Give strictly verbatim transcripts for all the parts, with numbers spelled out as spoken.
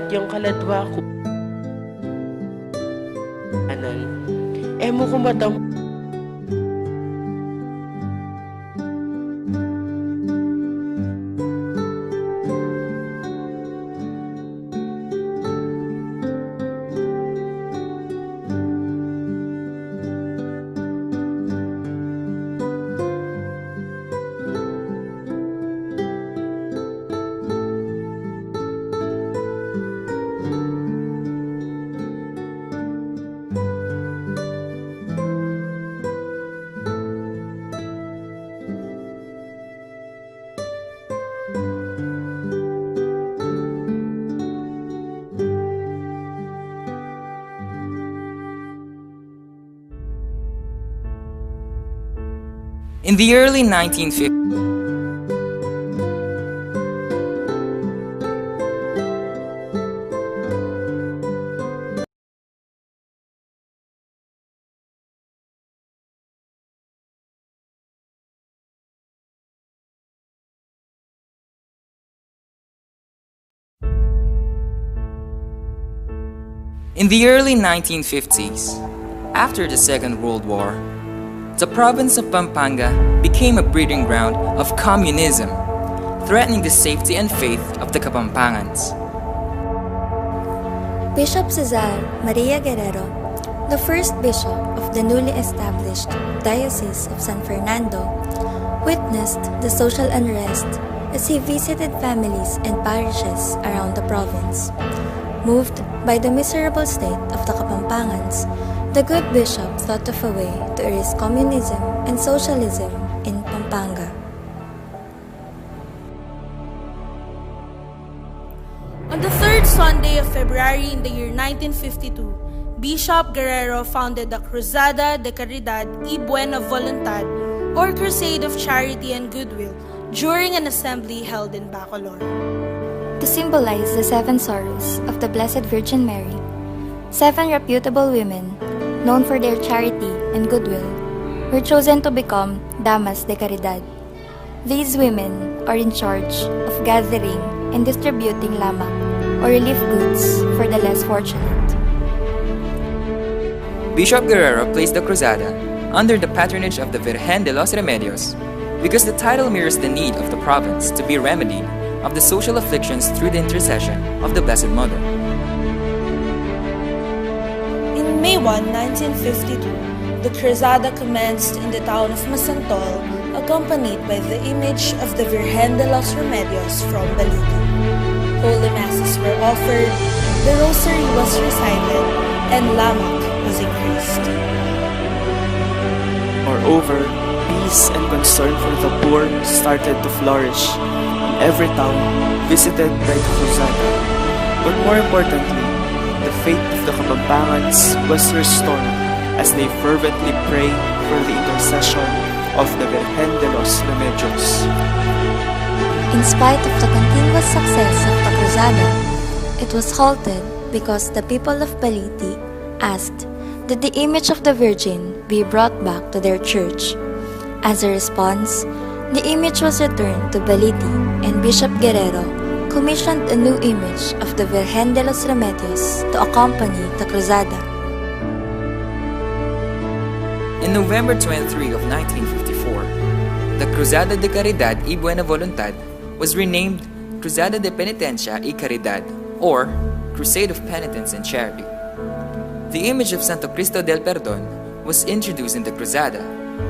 Yang kaladwa ku, anan, e mu ku matam- In the early nineteen fifties, in the early nineteen fifties, after the Second World War, the province of Pampanga became a breeding ground of communism, threatening the safety and faith of the Kapampangans. Bishop Cesar Maria Guerrero, the first bishop of the newly established Diocese of San Fernando, witnessed the social unrest as he visited families and parishes around the province. Moved by the miserable state of the Kapampangans, the good bishop thought of a way to erase communism and socialism in Pampanga. On the third Sunday of February in the year nineteen fifty-two, Bishop Guerrero founded the Cruzada de Caridad y Buena Voluntad, or Crusade of Charity and Goodwill, during an assembly held in Bacolor. To symbolize the seven sorrows of the Blessed Virgin Mary, seven reputable women, known for their charity and goodwill, were chosen to become Damas de Caridad. These women are in charge of gathering and distributing lamak, or relief goods, for the less fortunate. Bishop Guerrero placed the Cruzada under the patronage of the Virgen de los Remedios because the title mirrors the need of the province to be remedied of the social afflictions through the intercession of the Blessed Mother. In May one, nineteen fifty-two, the Cruzada commenced in the town of Masantol, accompanied by the image of the Virgen de los Remedios from Balite. Holy Masses were offered, the Rosary was recited, and lamak was increased. Moreover, peace and concern for the poor started to flourish in every town visited by the Cruzada. But more importantly, the faith of the Kapampangans was restored as they fervently prayed for the intercession of the Virgen de los Remedios. In spite of the continuous success of the Cruzada, it was halted because the people of Balite asked that the image of the Virgin be brought back to their church. As a response, the image was returned to Balite, and Bishop Guerrero commissioned a new image of the Virgen de los Remedios to accompany the Cruzada. In November twenty-three of nineteen fifty-four, the Cruzada de Caridad y Buena Voluntad was renamed Cruzada de Penitencia y Caridad, or Crusade of Penitence and Charity. The image of Santo Cristo del Perdon was introduced in the Cruzada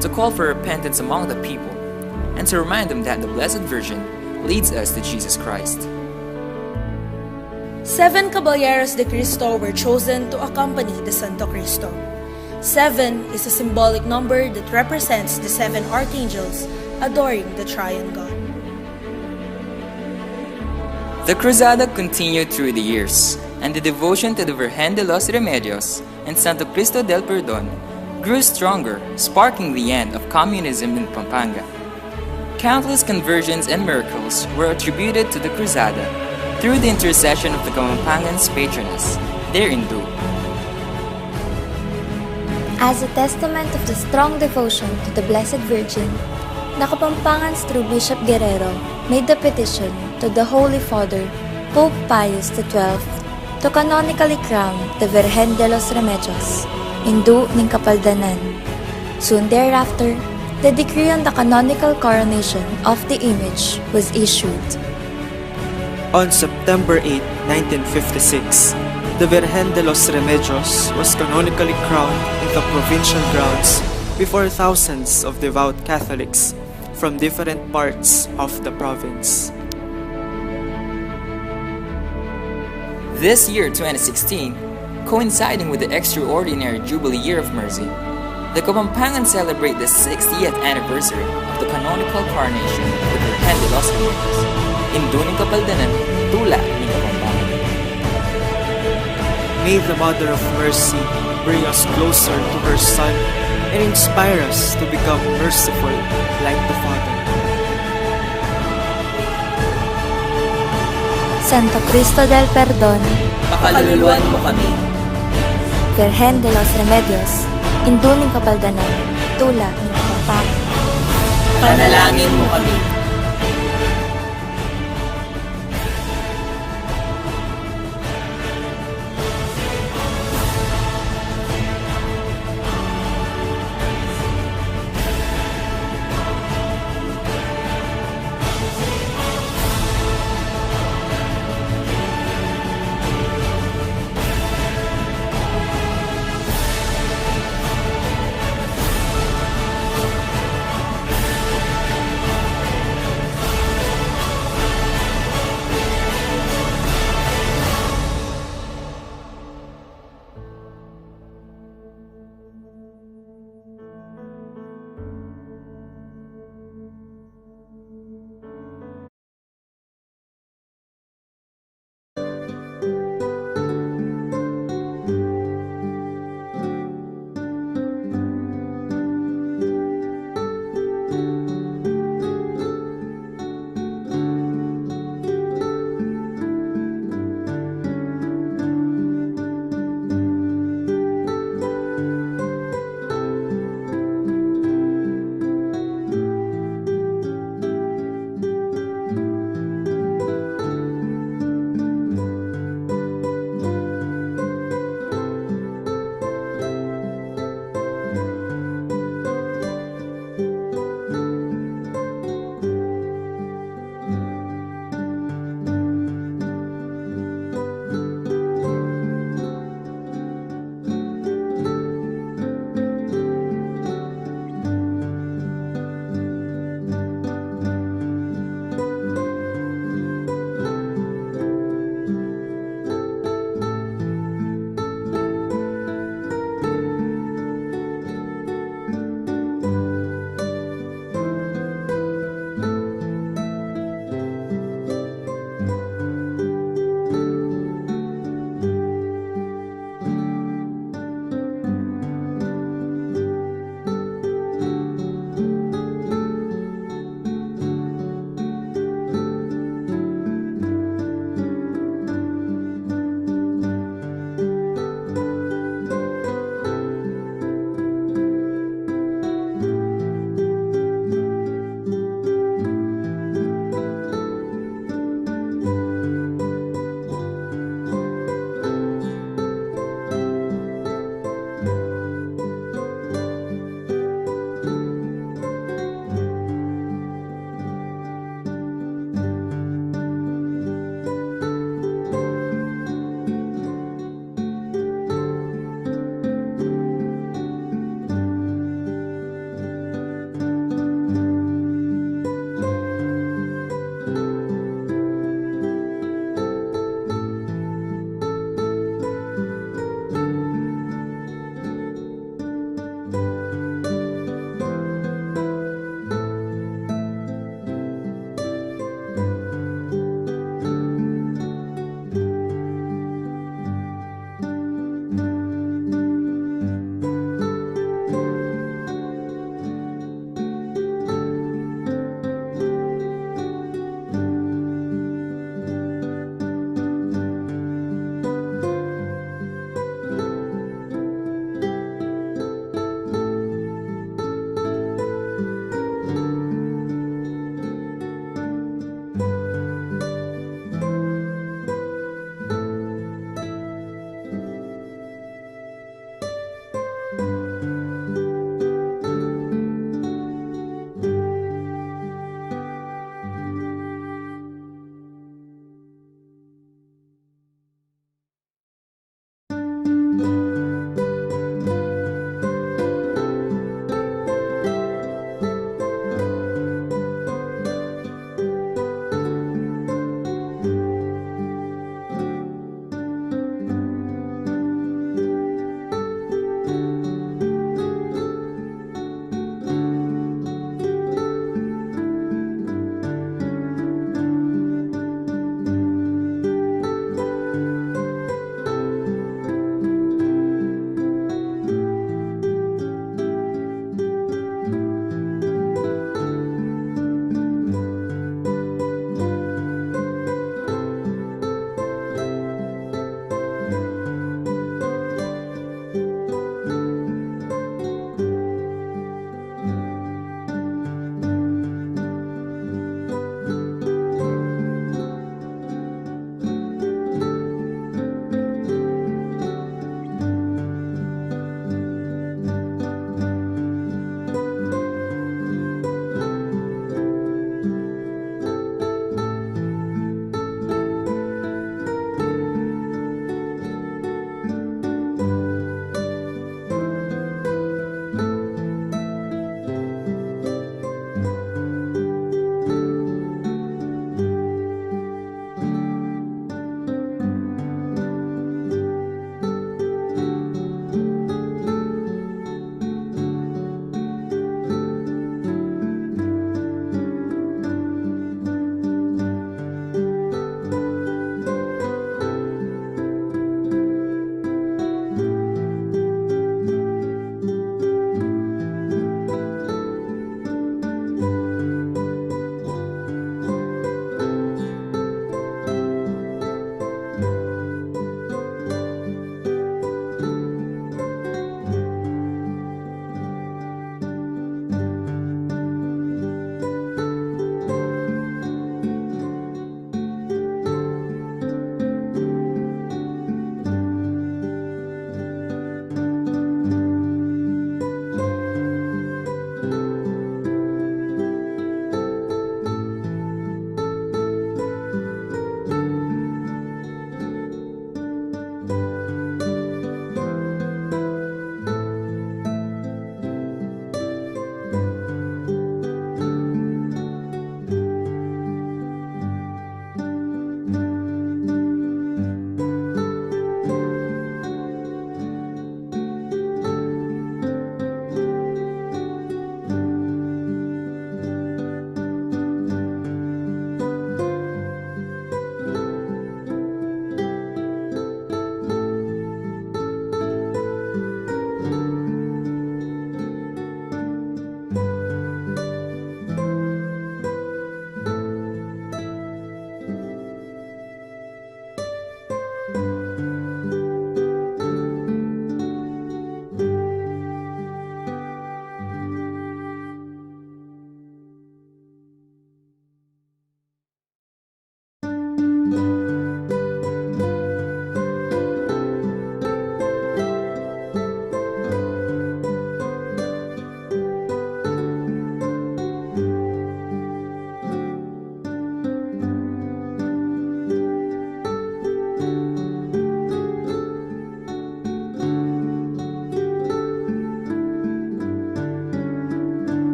to call for repentance among the people and to remind them that the Blessed Virgin leads us to Jesus Christ. Seven Caballeros de Cristo were chosen to accompany the Santo Cristo. Seven is a symbolic number that represents the seven archangels adoring the Triune God. The Cruzada continued through the years, and the devotion to the Virgen de los Remedios and Santo Cristo del Perdon grew stronger, sparking the end of communism in Pampanga. Countless conversions and miracles were attributed to the Cruzada through the intercession of the Kapampangan's patroness, their Indu. As a testament of the strong devotion to the Blessed Virgin, the Kapampangans through Bishop Guerrero made the petition to the Holy Father Pope Pius the twelfth to canonically crown the Virgen de los Remedios, Indu ning Kapaldanan. Soon thereafter, the decree on the canonical coronation of the image was issued. On September eighth, nineteen fifty-six, the Virgen de los Remedios was canonically crowned in the provincial grounds before thousands of devout Catholics from different parts of the province. This year, twenty sixteen, coinciding with the extraordinary Jubilee Year of Mercy, the Kapampangan celebrate the sixtieth anniversary of the canonical coronation of the Virgen de los Remedios, Indu ning Kapaldanan, Tula ning Kapampangan. May the Mother of Mercy bring us closer to her Son and inspire us to become merciful like the Father. Santo Cristo del Perdon, pakaluluan mo kami. Virgen de los Remedios, Indu ning Kapaldanan, Tula ning Kapampangan, panalangin mo kami.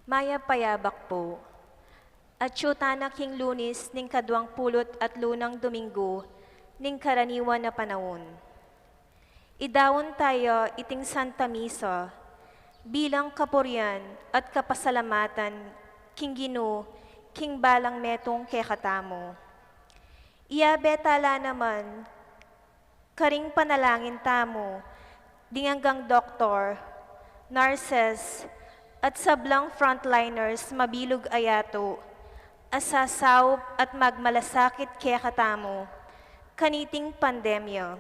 Mayap a yabak pu. Atyu tana king Lunis ning kaduang pulu't atlu nang Dominggu ning karaniwan a panaun. Idaun taya iting Santa Misa bilang kapurian at kapasalamatan king Ginu king balang metung kekatamu. Iyabe tala naman karing panalangin tamu ding anggang doktor, nurses, at sablang frontliners mabilug a yatu a sasaup at magmalasakit kekatamu kaniting pandemya.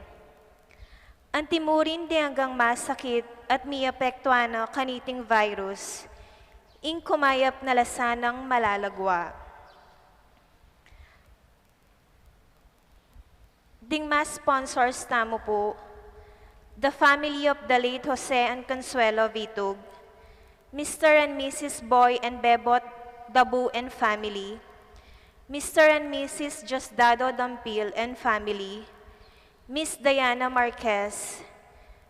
Antimurin ding anggang masakit at miapektuan na kaniting virus, ing kumayap na la sanang malalagwa. Ding mas sponsors tamu pu, the family of the late Jose and Consuelo Vitug, Mister and Missus Boy and Bebot Dabu and family, Mister and Missus Diosdado Dampil and family, Miss Diana Marquez,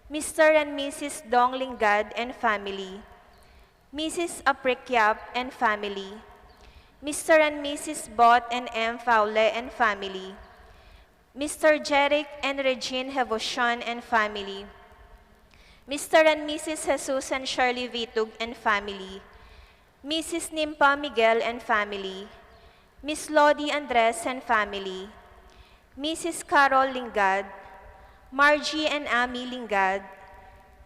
Mister and Missus Dong Lingad and family, Missus Apriciab and family, Mister and Missus Bot and M Faule and family, Mister Jeric and Regine Hevosion and family, Mister and Missus Jesus and Shirley Vitug and family, Missus Nimpa Miguel and family, Miss Lodi Andres and family, Missus Carol Lingad, Margie and Amy Lingad,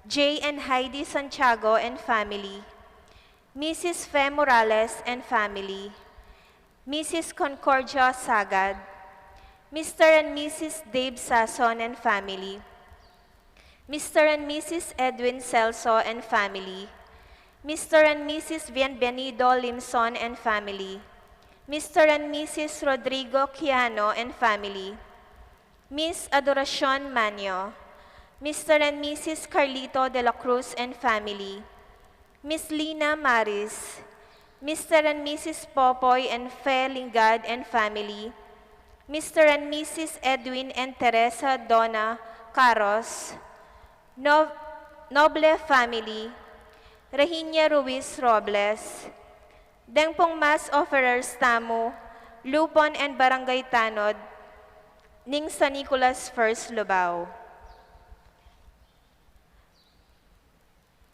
Jay and Heidi Santiago and family, Missus Fe Morales and family, Missus Concordia Sagad, Mister and Missus Dave Sason and family, Mister and Missus Edwin Celso and family, Mister and Missus Bienvenido Limson and family, Mister and Missus Rodrigo Quiano and family, Miss Adoracion Manio, Mister and Missus Carlito de la Cruz and family, Miss Lina Maris, Mister and Missus Popoy and Fe Lingad and family, Mister and Missus Edwin and Teresa Dona Caros, No-, Noble family, Regiña Ruiz Robles, deng pung mass offerers tamu, Lupon and Barangay Tanod, ning San Nicolas First Lubao.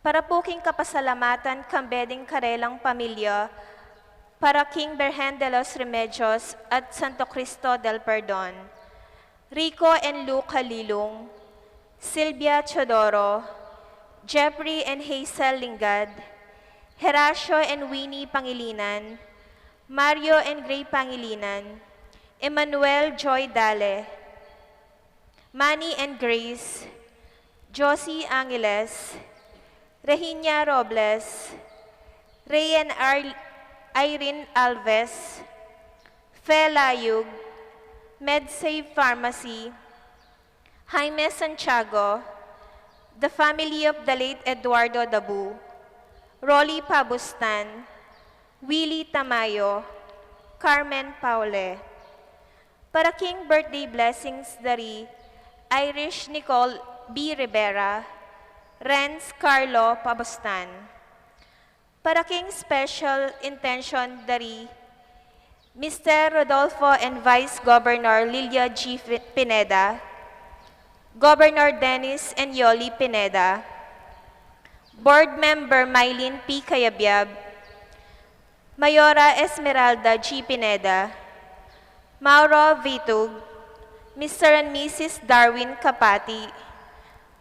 Para pu king kapasalamatan kambe ding karelang pamilya, para king Birhen de los Remedios at Santo Cristo del Perdon, Rico and Luca Lilung, Silvia Teodoro, Jeffrey and Hazel Lingad, Heracio and Winnie Pangilinan, Mario and Gray Pangilinan, Emmanuel Joy Dale, Manny and Grace, Josie Angeles, Regiña Robles, Ray and Ar-, Irene Alves, Fe Layug, MedSave Pharmacy, Jaime Santiago, the family of the late Eduardo Dabu, Rolly Pabustan, Willie Tamayo, Carmen Paule. Para king birthday blessings dari Irish Nicole B Rivera, Renz Carlo Pabustan. Para king special intention dari Mister Rodolfo and Vice Governor Lilia G Fi-, Pineda, Governor Dennis and Yoli Pineda, Board Member Mylene P Cayabyab, Mayora Esmeralda G Pineda, Mauro Vitug, Mister and Missus Darwin Capati,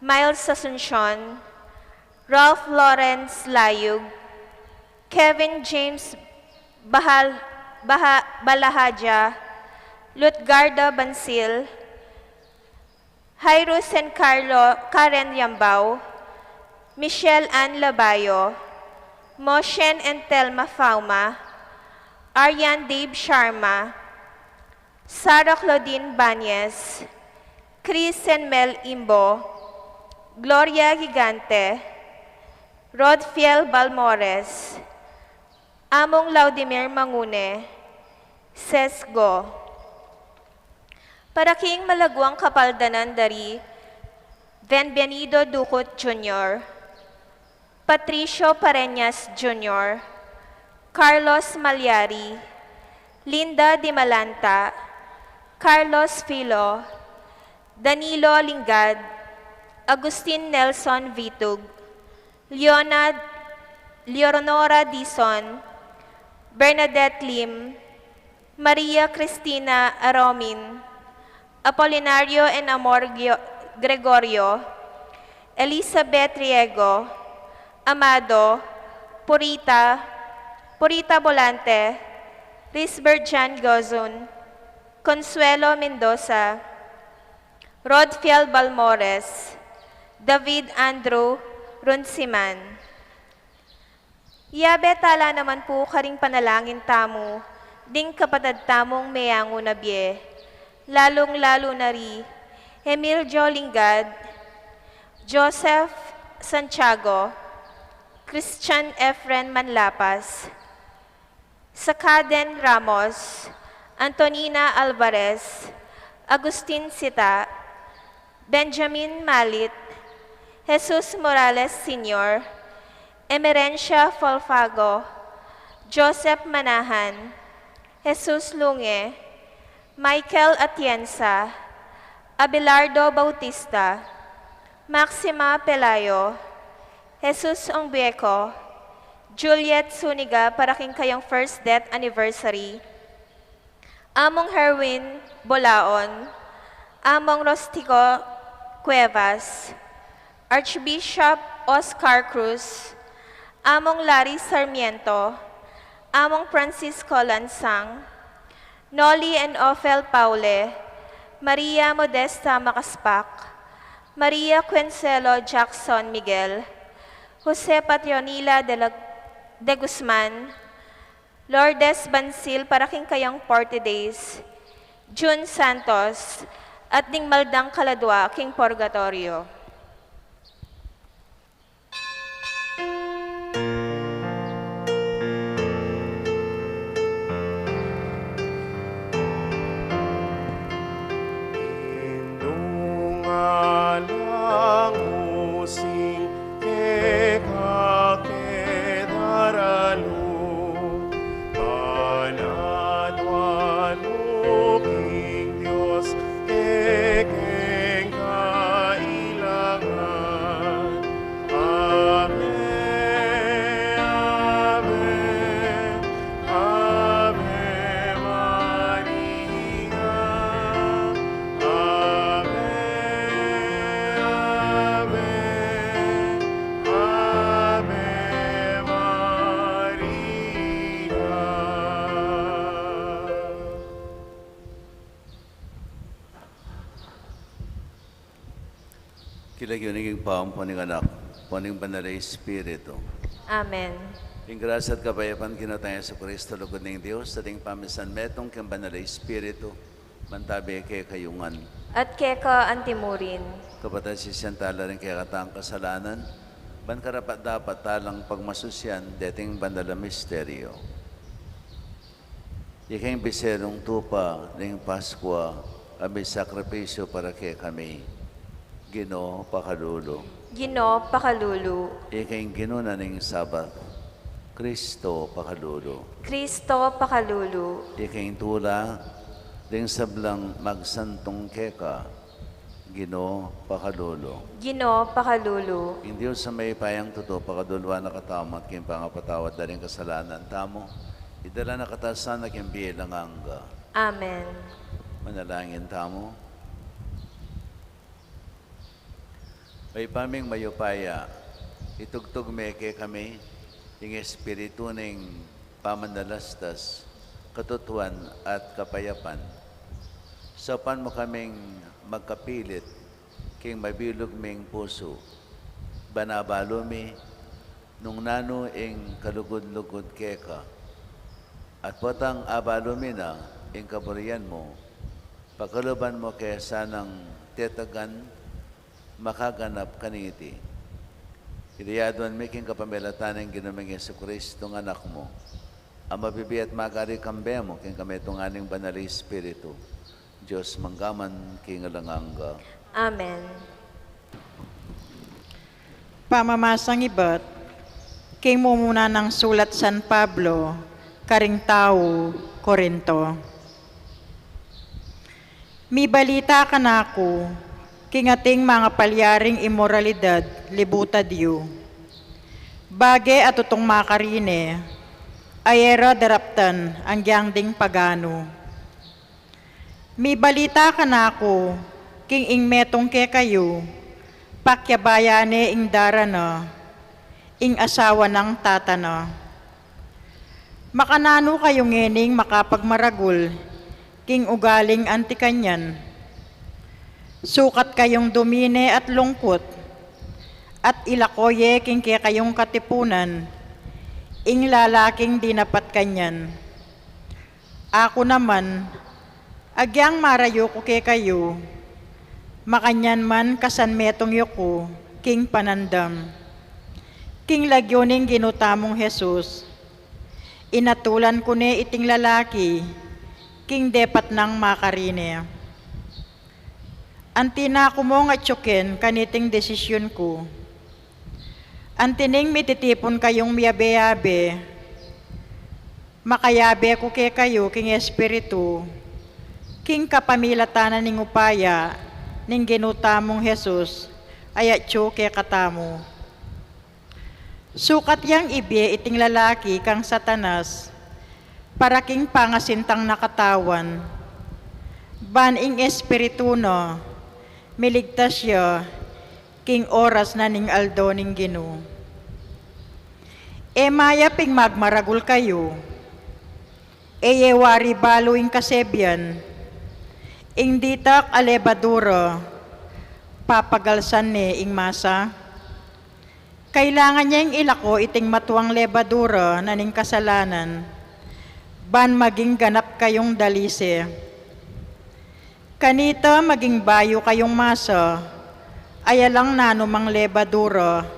Miles Asuncion, Ralph Lawrence Layug, Kevin James Bahal-, Baha-, Balahaja, Lutgarda Bansil, Jairus and Carlo, Karen Yambao, Michelle Ann Labayo, Moshen and Telma Fauma, Aryan Dave Sharma, Sarah Claudine Banyes, Chris and Mel Imbo, Gloria Gigante, Rodfiel Balmores, Among Laudimir Mangune, Sesgo. Para king malaguang kapaldanan dari Bienvenido Ducut Junior, Patricio Pareñas Junior, Carlos Malyari, Linda Dimalanta, Carlos Filo, Danilo Lingad, Agustin Nelson Vitug, Leonard, Leonora Dizon, Bernadette Lim, Maria Cristina Aromin, Apolinario and Amor Gio-, Gregorio, Elizabeth Riego, Amado, Purita, Purita Bolante, Risbert Jan Gozun, Consuelo Mendoza, Rodfiel Balmores, David Andrew Runciman. Yabe tala naman pu karing panalangin tamu ding kapatad tamung meyangu na bie, lalung-lalu na ri Emilio Lingad, Joseph Santiago, Christian Efren Manlapas, Sakaden Ramos, Antonina Alvarez, Agustin Sita, Benjamin Malit, Jesus Morales Senior, Emerencia Folfago, Joseph Manahan, Jesus Lunge, Michael Atienza, Abelardo Bautista, Maxima Pelayo, Jesus Ongbueco, Juliet Zuniga para king kayong first death anniversary, Among Herwin Bolaon, Among Rostico Cuevas, Archbishop Oscar Cruz, Among Larry Sarmiento, Among Francisco Lansang, Noli and Ophel Paule, Maria Modesta Macaspac, Maria Consuelo Jackson Miguel, Jose Patronila de la, de Guzman, Lourdes Bansil para king kayang forty days, June Santos, at ding maldang kaladwa king purgatorio. Indung alang using keka ke daralu, panaduan mu king Dios kekeng kailangan. Ave, ave, Ave Maria. Ave, ave, Ave Maria. King lagyu ning Ibpa, ampo ning Anak, ampo ning Banal a Espiritu. Amen. Ing grasya at kapayapan king Ginu tang Jesucristo, lugud ning Dios, at ing pamisan metung king Banal a Espiritu, mantabi kekayu ngan. At keka antimurin. Kapatad, sisian tala ring kekatang kasalanan, ban karapat-dapat talang pagmasusyan deting banal a misteryo. Ika ing biserung tupa ning Paskua a misakripisyu para kekami. Ginu, pakalulu. Ginu, pakalulu. Ika ing Ginu na ning Sabat. Kristo, pakalulu. Kristo, pakalulu. Ika ing tula ding sablang magsantung keka. Ginu, pakalulu. Ginu, pakalulu. Ing Dios a mayupayang tutu pakaluluan na katamu at king pangapatawad da ring kasalanan tamu, idala na katamu sana king bie alang angga. Amen. Manalangin tamu. Ibpa ming mayupaya, itugtug me kekami ing espiritu ning pamanalastas, katutuan at kapayapan. Saupan mu kaming magkapilit king mabilug ming pusu, ban abalu mi nung nanu ing kalugud-lugud keka. At potang abalu mi na ing kaburian mu, pakaluban mu ke sanang tetagan makaganap kaniti. Iti aduan mi king kapamilatan ning Ginu ming Jesucristo a Anak mu, a mabibie at magari kambe mu king kametungan ning Banal a Espiritu, Dios mangga man king alang angga. Amen. Pamamasang ibat King mumuna nang sulat San Pablo karing tau Corinto. Mibalita kanaku king ating mangapalyaring imoralidad libutad yu. Bage a tutung makarine, a e ra daraptan anggyang ding paganu. Mibalita kanaku king ing metung kekayu, pakyabayan ne ing dara na, ing asawa nang tata na. Makananu kayu ngening makapagmaragul king ugaling anti kanyan? Sukat kayung dumine at lungkut, at ilako ye king kekayung katipunan ing lalaking dinapat kanyan. Aku naman, agyang marayu ku kekayu, makanyan man kasan metung yu ku king panandam. King lagyu ning Ginu tamung Jesus, inatulan ku ne iting lalaki king depat nang makarine. Anti na ku mung atyuken kaniting desisyun ku. Anti ning mititipun kayung miyabe-yabe, makayabe ku kekayu king espiritu, king kapamilatan na ning upaya ning Ginu tamung Jesus a atyu kekatamu. Sukat yang ibie iting lalaki kang Satanas para king pangasintang na katawan, ban ing espiritu na miligtas ya king oras na ning aldo ning Ginu. E mayap ing magmaragul kayu, e ye wari balu ing kasebian, ing ditak a lebadura papagalsan ne ing masa? Kailangan yeng ilako iting matuang lebadura na ning kasalanan, ban maging ganap kayung dalise. Kanita maging bayu kayung masa, a alang nanumang lebadura,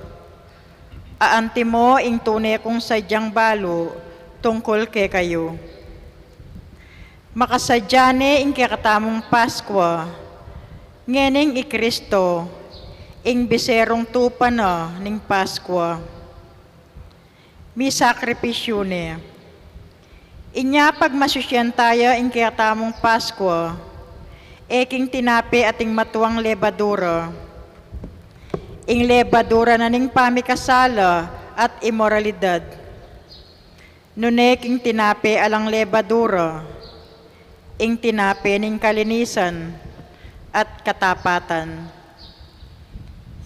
a antimo ing tune kung sadyang balu tungkul kekayu. Makasadya ne ing kekatamung Paskua, ngening i Kristo, ing biserung tupa na ning Paskua. Misakripisyu ne. Inya pagmasusyan taya ing kekatamung Paskua, e king tinape ating matuang lebadura, ing lebadura na ning pamikasala at imoralidad, nune king tinape alang lebadura, ing tinape ning kalinisan at katapatan.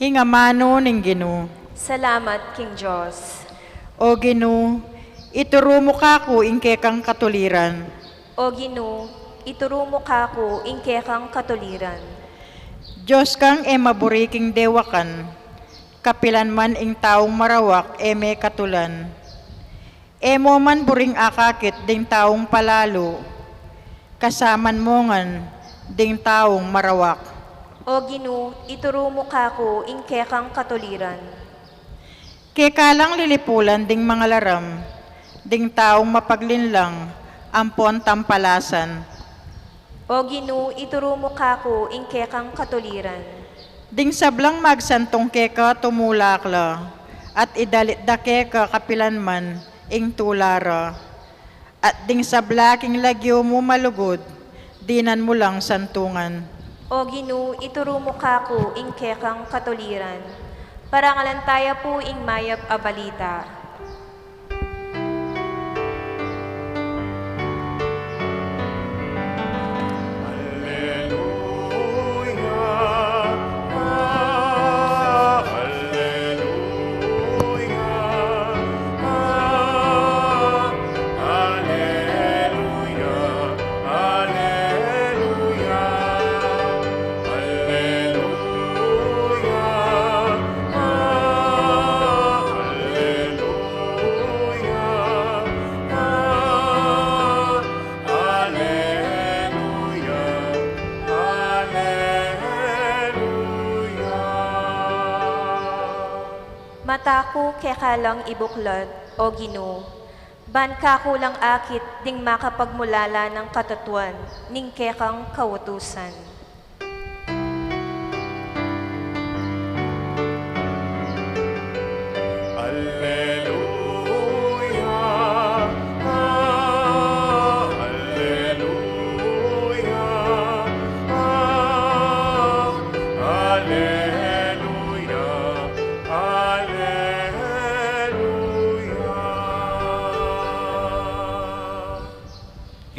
Ing amanu ning Ginu. Salamat king Dios. O Ginu, ituru mu kaku ing kekang katuliran. O Ginu, ituru mu kaku ing kekang katuliran. Dios kang e maburi king dewakan, kapilan man ing taung marawak e me katulan. E mu man buring akakit ding taung palalu, kasaman mu ngan ding taung marawak. O Ginu, ituru mu kaku ing kekang katuliran. Keka lang lilipulan ding mangalaram, ding taung mapaglinlang ampon tampalasan. O Ginu, ituru mu kaku ing kekang katuliran. Ding sablang magsantung keka tumulak la, at idalit da keka kapilan man ing tula ra. At ding sabla king lagyu mu malugud, dinan mu lang santungan. O Ginu, ituru mu kaku ing kekang katuliran. Parangalan taya pu ing mayap a balita. Mata ku keka lang ibuklat, O Ginu, ban kaku lang akit ding makapagmulala nang katatuan ning kekang kautusan. Alleluia.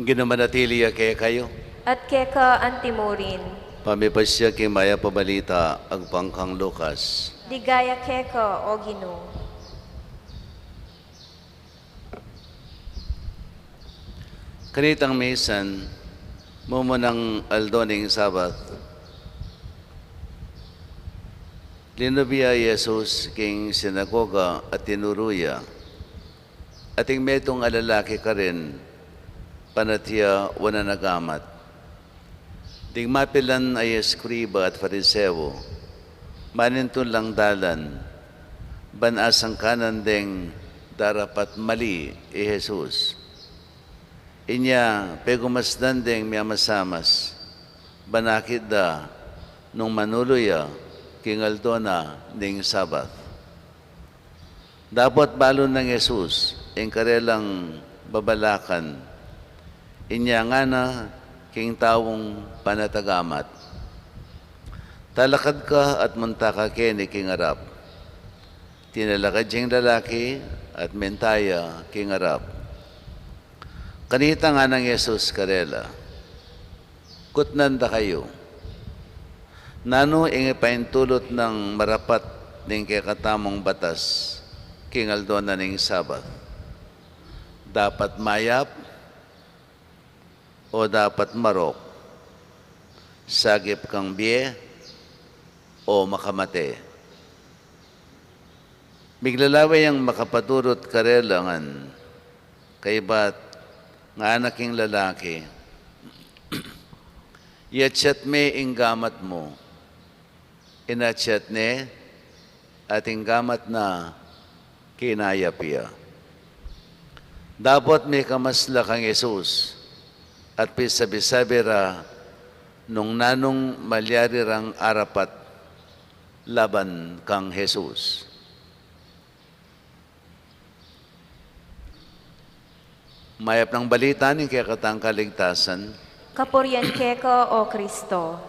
Ginu manatili ya kekayu. At keka antimurin. Pamipasya king Mayap a Balita agpang kang Lucas. Ligaya keka, O Ginu. Kanitang misan, mumunang aldo ning Sabat, linub ya i Jesus king sinagoga at tinuru ya. Ating metung a lalaki karin, panatya wanan a gamat. Ding mapilan a eskriba at Fariseo, manintun lang dalan, ban asangkanan deng darapat mali i Jesus. Inya pegumasdan deng miamasamas, ban akit da nung manulu ya king aldo na ning Sabat. Dapot balu nang Jesus ing karelang babalakan, inya ngana king taung panatagamat, "Talakad ka at munta ka keni king arap." Tinalakad ya ing lalaki at minta ya king arap. Kanita ngana nang Jesus karela, "Kutnan da kayu, nanu ing ipaintulut nang marapat ning kekatamung batas king aldo na ning Sabat? Dapat mayap o dapat marok? Sagip kang bie o makamate?" Miglalawe yang makapadurut karela ngan, kaybat ngana king lalaki, "Iatsat me ing gamat mu." Inatsat ne, at ing gamat na kinayap ya. Dapot mikamasla kang Jesus, at pisabi-sabi ra nung nanung malyari rang arapat laban kang Jesus. Mayap nang balita ning kekatang kaligtasan. Kapurian keka, O Kristo.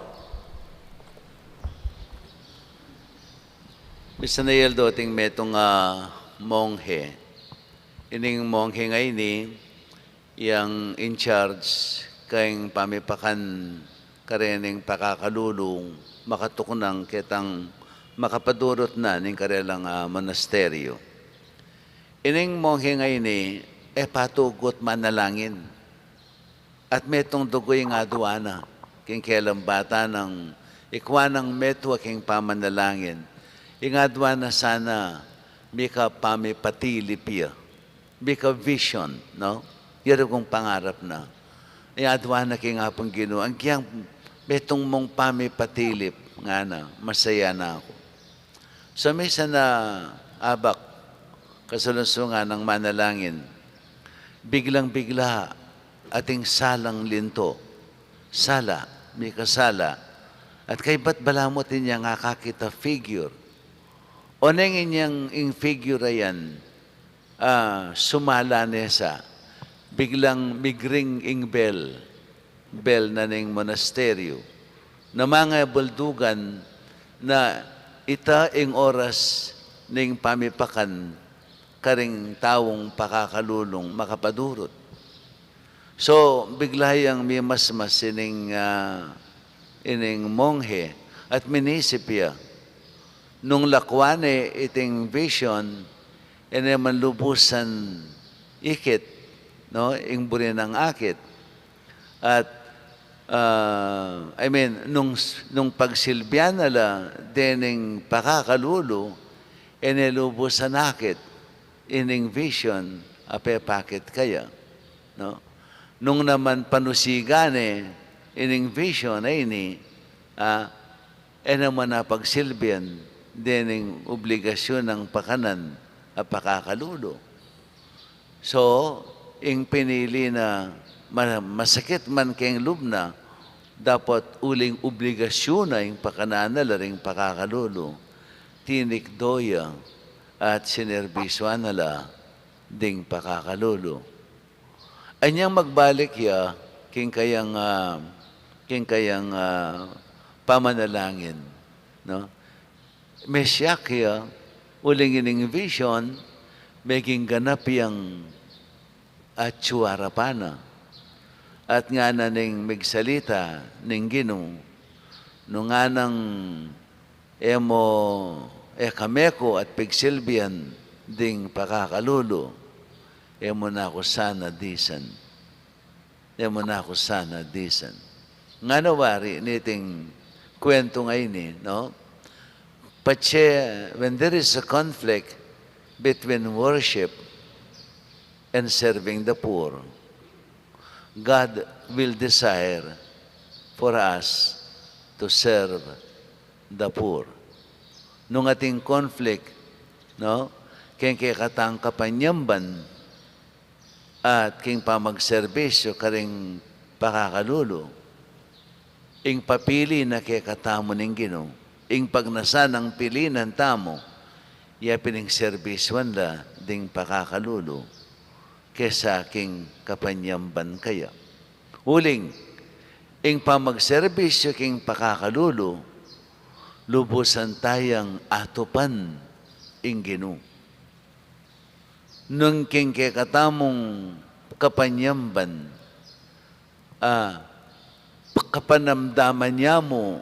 Misan a aldo ating metung a monghe. Ining monghe ngeni, yang in charge king pamipakan karening pakakalulu, makatuknang ketang makapadurut na ning karelang, ah, monasteryo. Ining monghe ngeni, e patugut manalangin. At metung dugu ing adwa na king kelang bata nang ikwa nang metua king pamanalangin. Ing adwa na sana mika pamipatilip ya. Mika vision, no? Yarugung pangarap na. Ing adwa na king Apung Ginu, agyang metung mung pamipatilip, ngana, masaya na aku. So, misan a abak, kasalungsungan nang manalangin, biglang-bigla ating salang linto, sala, mikasala, at kaybat balamu atin yang akakit a figure. Oneng inyang ing figure a yan, ah, sumala ne sa, biglang migring ing bell, bell na ning monasteryo. Na mangabuldugan na ita ing oras ning pamipakan karing taung pakakalulung makapadurut. So, bigla yang mimasmas ining, ah, ining monghe at minisip ya. Nung lakwan ne iting vision, e ne man lubusan ikit, no, ing buri nang akit. At, ah, I mean, nung, nung pagsilbian na la dening pakakalulu, e ne lubusan akit ining vision a pepakit kaya, no? Nung naman panusigan ne ining vision a ini, ah, e naman na pagsilbian dening obligasyun nang pakanan a pakakalulu. So, ing pinili na ma-, masakit man king lub na, dapot uling obligasyun na ing pakanan na la ring pakakalulu, tinikdo ya at sinerbisyuan na la ding pakakalulu. Anyang magbalik ya king kayang, ah, king kayang, ah, pamanalangin, no? Mesyak ya, uling ining vision, meging ganap yang atiu arapan na. At ngana ning migsalita ning Ginu, nung nganang e mu, e ka meku at pigsilbian ding pakakalulu, e mu na ku sana disan. E mu na ku sana disan. Ngana wari niting kwentu ngeni, no? Patse, when there is a conflict between worship and serving the poor, God will desire for us to serve the poor. Nung ating conflict, no? Keng kekatang kapanyamban at king pamagserbisyu karing pakakalulu, ing papili na kekatamu ning Ginu, ing pagnasan nang pilinan tamu, ya pin ing serbisyuan da ding pakakalulu kesa king kapanyamban kaya. Uling, ing pamagserbisyu king pakakalulu, lubusan tayang atupan ing Ginu. Nung king kekatamung kapanyamban, ah, kapanamdaman ya mu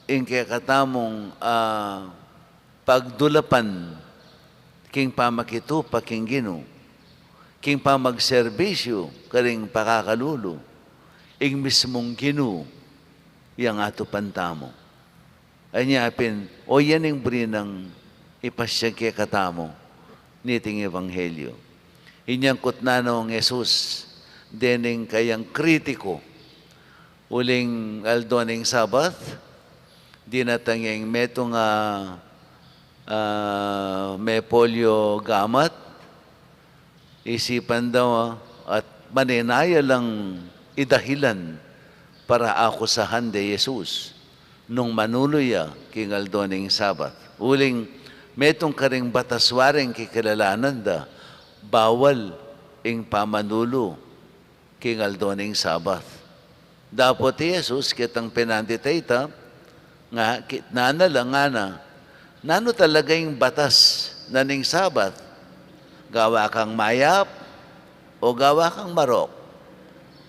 ing kekatamung, ah, pagdulapan king pamakitupa king Ginu, king pamagserbisyu karing pakakalulu, ing mismung Ginu yang atupan tamu. Anya pin, o yan ing buri nang ipasyag kekatamu niting ebanghelyu. Inyang kutnan nong Jesus dening kayang kritiko, uling aldo ning Sabat, dinatang yang metung a, ah, mepolyo gamat, isipan da at maninaya lang idahilan para akusahan de Jesus nung manulu ya king aldo ning Sabat. Uling metung karing batas waring kikilalanan da, bawal ing pamanulu king aldo ning Sabat. Dapot i Jesus ketang penandit a ita, nga kitnan na la ngana, nanu talaga ing batas na ning Sabat? Gawa kang mayap o gawa kang marok?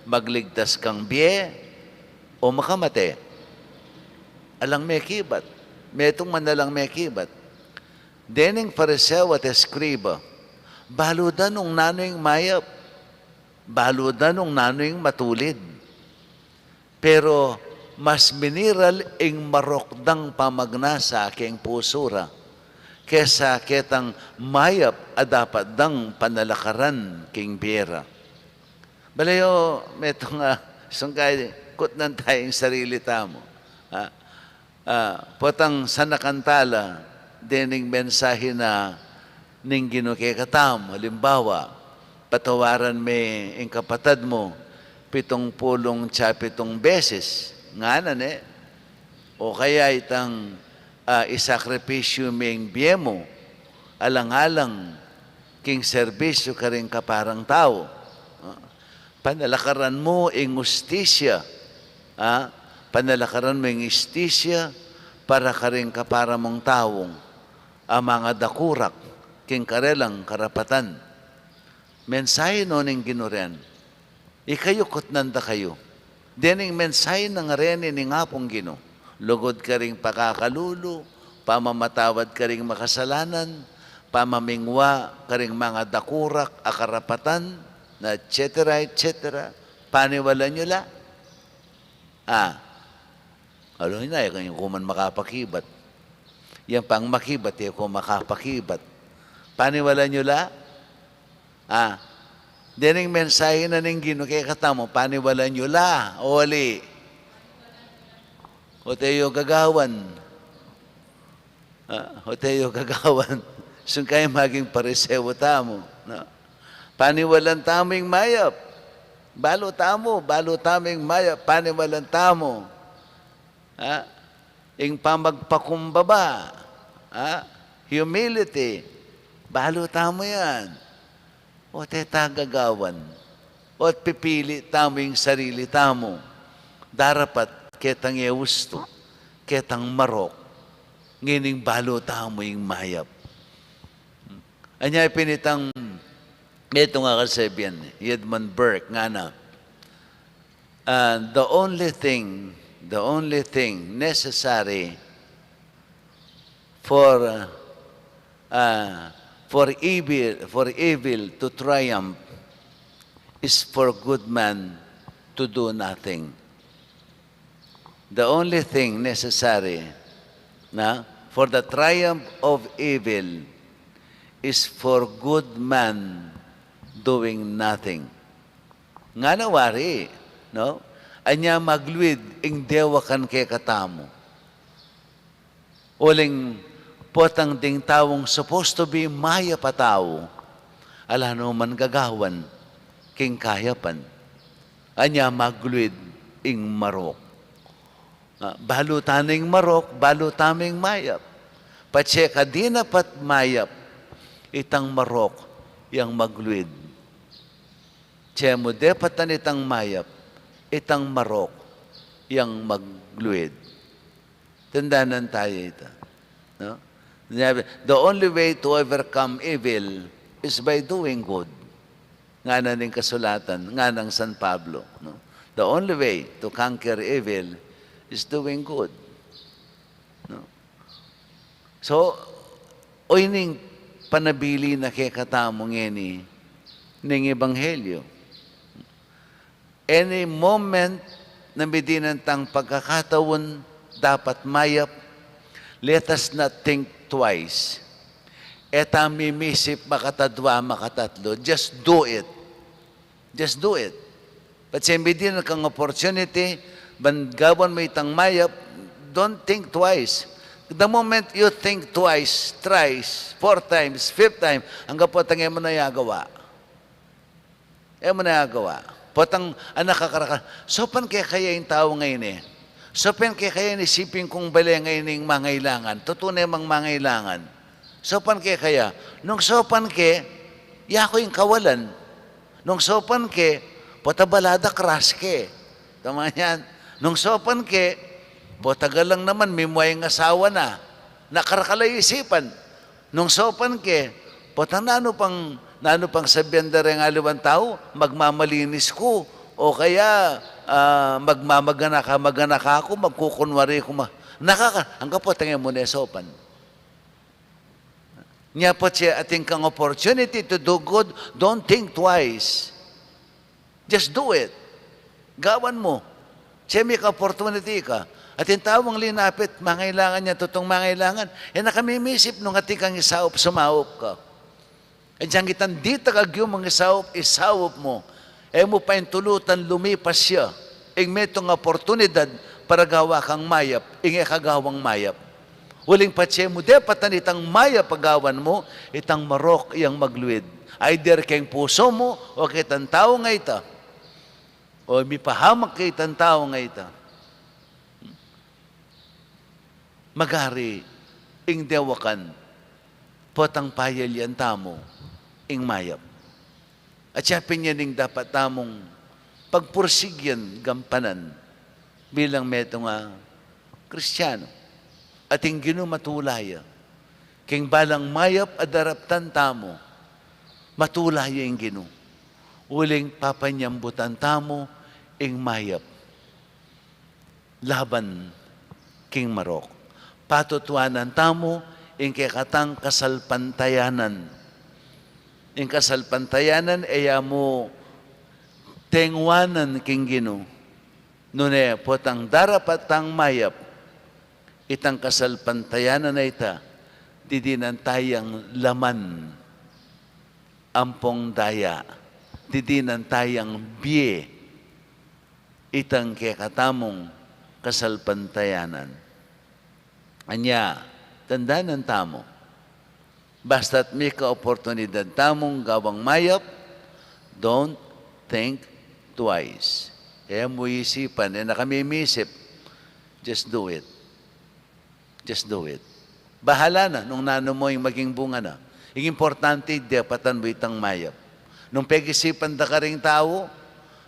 Magligtas kang bie o makamate? Alang mekibat. Metung man alang mekibat. Dening Fariseo at eskriba, balu da nung nanu ing mayap, balu da nung nanu ing matulid. Pero mas miniral ing marok dang pamagnasa king pusu ra kesa ketang mayap a dapat dang panalakaran king bie ra. Balayo, metung a sungkay, kutnan taya ing sarili tamu. Ah, ah, potang sanakan tala dening mensahe na ning Ginu kekatamu. Halimbawa, patawaran me ing kapatad mu pitung pulung tsa pitung beses, ngana ne, o kaya itang, ah, isakripisyu me ing bie mu alang-alang king serbisyu karing kaparang tau. Ah, panalakaran mu ing ustisya, ah, panalakaran mu ing ustisya para karing kapara mung tau a mangadakurak king karelang karapatan. Mensahe no ning Ginu ren, ikayu kutnan da kayu. Dening mensahe na ngeni ning Apung Ginu, lugud karing pakakalulu, pamamatawad karing makasalanan, pamamingwa karing mangadakurak a karapatan, na et cetera, et cetera. Paniwalan yu la? Ah. Alo na, e ku man makapakibat. Yang pang makibat, e ku makapakibat. Paniwalan yu la? Ah, dening mensahe na ning Ginu kekatamu, paniwalan yu la, o ali? O teyu gagawan? Ah, o teyu gagawan? Sungkay maging Pariseo tamu, no? Paniwalan tamu ing mayap. Balu tamu, balu tamu ing mayap, paniwalan tamu. Ah, ing pamagpakumbaba, ah, humility, balu tamu yan. O teta gagawan, o pipili tamu ing sarili tamu, darapat ketang e ustu, ketang marok, ngening balu tamu ing mayap. Anya pin itang, metung a kasabian, i Edmund Burke, ngana, Uh, the only thing, the only thing necessary for, uh, for evil, for evil to triumph is for good man to do nothing. The only thing necessary, na, for the triumph of evil is for good man doing nothing. Ngana wari, no? Anya magluid ing dewakan kekatamu. Uling potang ding taung supposed to be mayap a tau, ala no man gagawan king kayapan. Anya magluid ing marok. Ah, balu tana ing marok, balu tamu ing mayap. Patse ka dinapat mayap, itang marok yang magluid. Tse mu depatan itang mayap, itang marok yang magluid. Tandanan taya ita, no? Sabi, the only way to overcome evil is by doing good. Ngana ning kasulatan, ngana nang San Pablo, no? The only way to conquer evil is doing good, no? So, o ining panabilin na kekatamu ngeni ning ebanghelyo. Any moment na midinan tang pagkakataun dapat mayap, let us not think twice. E ta mimisip makatadwa, makatatlu. Just do it. Just do it. Patse midinan kang opportunity ban gawan mu itang mayap, don't think twice. The moment you think twice, thrice, four times, fifth time, angga potang e mu na yagawa. E mu na yagawa. Potang anak kakarakal, saupan ke kaya ing tau ngeni? Saupan ke kaya ing isipin kung bale ngeni ing mangailangan? Tutu ne mang mangailangan. Saupan ke kaya? Nung saupan ke, yaku ing kawalan. Nung saupan ke, pota bala da crush ke. Tama yan. Nung saupan ke, pota galang naman, mimua ing asawa na. Na karakal a isipan. Nung saupan ke, potang nanu pang, nanu pang sabian da reng aliwang tau, magmamalinis ku, o kaya, ah, magmamaganak-maganak aku, magkukunwari ku ma-, nakaka-, angga potang e mu ne saupan. Nya patse atin kang opportunity to do good, don't think twice. Just do it. Gawan mu. Tse mika opportunity ka. Atin taung linapit, mangailangan ya, tutung mangailangan. E na ka mimisip nung atin kang isaup, sumaup ka. E, dyan itang ditak a giyumung isaup, isaup mu. E mu pa intulutan lumipas ya ing metung a oportunidad para gawa kang mayap, ing e ka gawang mayap. Uling patse mu depatan itang mayap a gawan mu, itang marok yang magluid. Either keng pusu mu o ketang taung ita. O mipahamak ketang taung ita. Magari ing dewakan, potang payalian tamu ing mayap. At siya pin yan ing dapat tamung pagpursigyan, gampanan bilang metung a Kristiano. At ing Ginu matula ya. King balang mayap a daraptan tamu, matula ya ing Ginu. Uling papanyambutan tamu ing mayap laban king marok. Patutuanan tamu ing kekatang kasalpantayanan. Ing kasalpantayanan e ya mu tengwanan king Ginu. Nune potang darapat tang mayap, itang kasalpantayanan a ita, didinan tayang laman ampong daya, didinan tayang bie itang kekatamung kasalpantayanan. Anya, tandanan tamu, basta't mika oportunidad tamung gawang mayap, don't think twice. E mu isipan, e na ka mimisip, just do it. Just do it. Bahala na nung nanu mu ing maging bunga na. Ing importante, depatan mu itang mayap. Nung pegisipan da karing tau,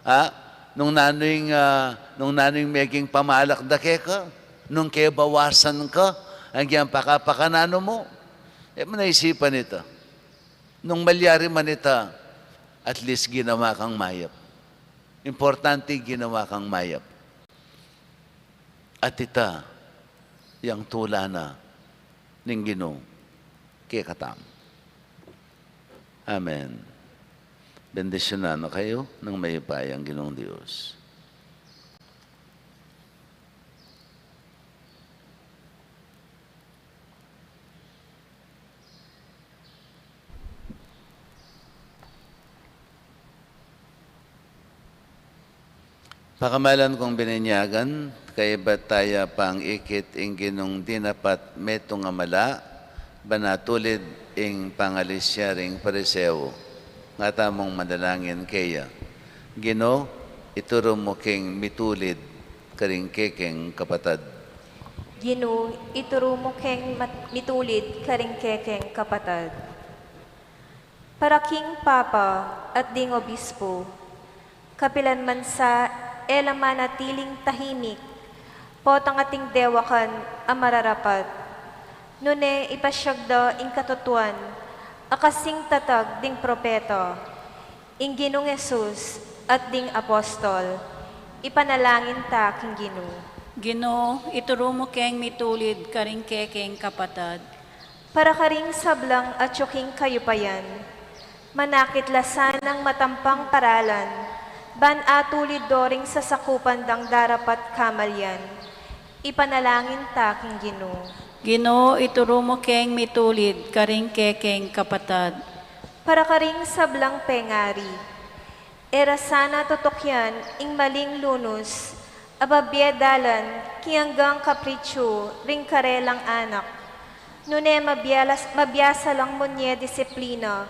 a, nung nanu ing, a, nung nanu ing meging pamalak da keka, nung kebawasan ka, agyang pakapakananu mu, e mu na isipan ita. Nung malyari man ita, at least ginawa kang mayap. Importante ginawa kang mayap. At ita yang tula na ning Ginu kekatamu. Amen. Bendisyunan na kayu ng mayupayang Ginung Dios. Pakamalan kung bininyagan, kaybat taya pang ikit ing Ginung dinapat metung a mala, ban atulid ing pangalis ya ring Pariseo, nga tamung manalangin keya. Ginu, ituru mu keng mitulid karing kekeng kapatad. Ginu, ituru mu keng mat-, mitulid karing kekeng kapatad. Para king Papa at ding Obispo, kapilan man sa e la manatiling tahimik, potang ating dewakan a mararapat. Nune ipasiag da ing katutuan a kasing tatag ding propeta, ing Ginung Jesus at ding apostol. Ipanalangin ta king Ginu. Ginu, ituru mu keng mitulid karing kekeng kapatad. Para karing sablang atyu king kayupayan, manakit la sanang matampang paralan, ban atulid do ring sasakupan dang darapat kamalian. Ipanalangin ta king Ginu. Ginu, ituru mu keng mitulid karing kekeng kapatad. Para karing sablang pengari, e ra sana tutukyan ing maling lunus a babie dalan king anggang kapritsu ring karelang anak. Nune mabialas-, mabiasa lang munye disiplina,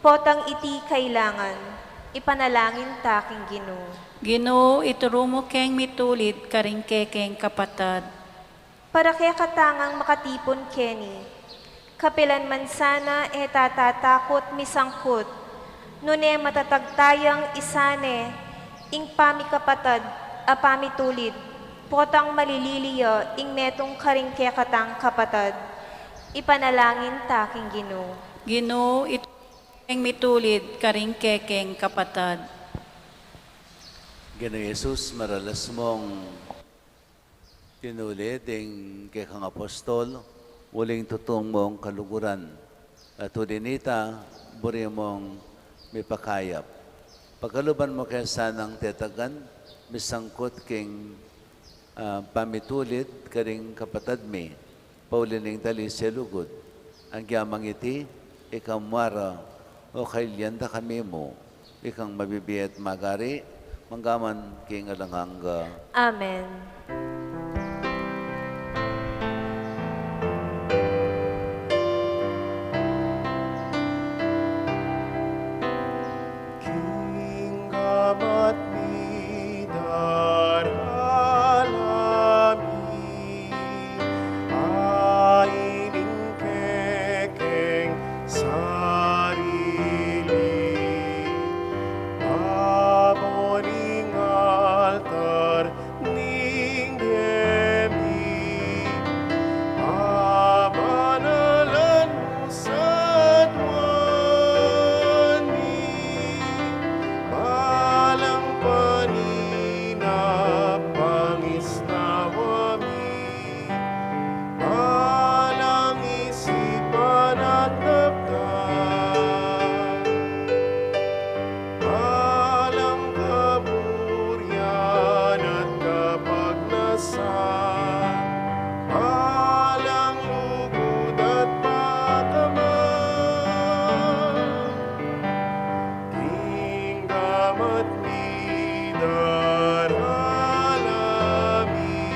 potang iti kailangan. Ipanalangin ta king Ginu. Ginu, ituru mu keng mitulid karing kekeng kapatad. Para kekatang makatipun keni, kapilan man sana e tatatakut misangkut, nune matatag tayang isane ing pamikapatad a pamitulid, potang malilili ya ing metung karing kekatang kapatad. Ipanalangin ta king Ginu. Ginu, ituru mu keng mitulid karing kekeng kapatad. Ginu Jesus, maralas mung tinulid ding kekang apostol, uling tutung mung kaluguran. At uli nita, buri mung mipakayap. Pakaluban mu ke sanang tetagan, misangkut king, ah, pamitulid karing kapatad mi, pauli ning talise lugud. Agyang iti, ika mu ara, o kailian da kami mu, ikang mabibie at magari, mangga man king alang angga. Amen. King gamat mi, daralan mi, a ining kekeng sarili, babo ning altar ning gemi, abanalan mu sa duan mi, balang paninap pangisnawa mi, balang isipan at daptan, balang kaburian at kapagnasan, balang lugud at pakamal. King gamat mi, daralan mi,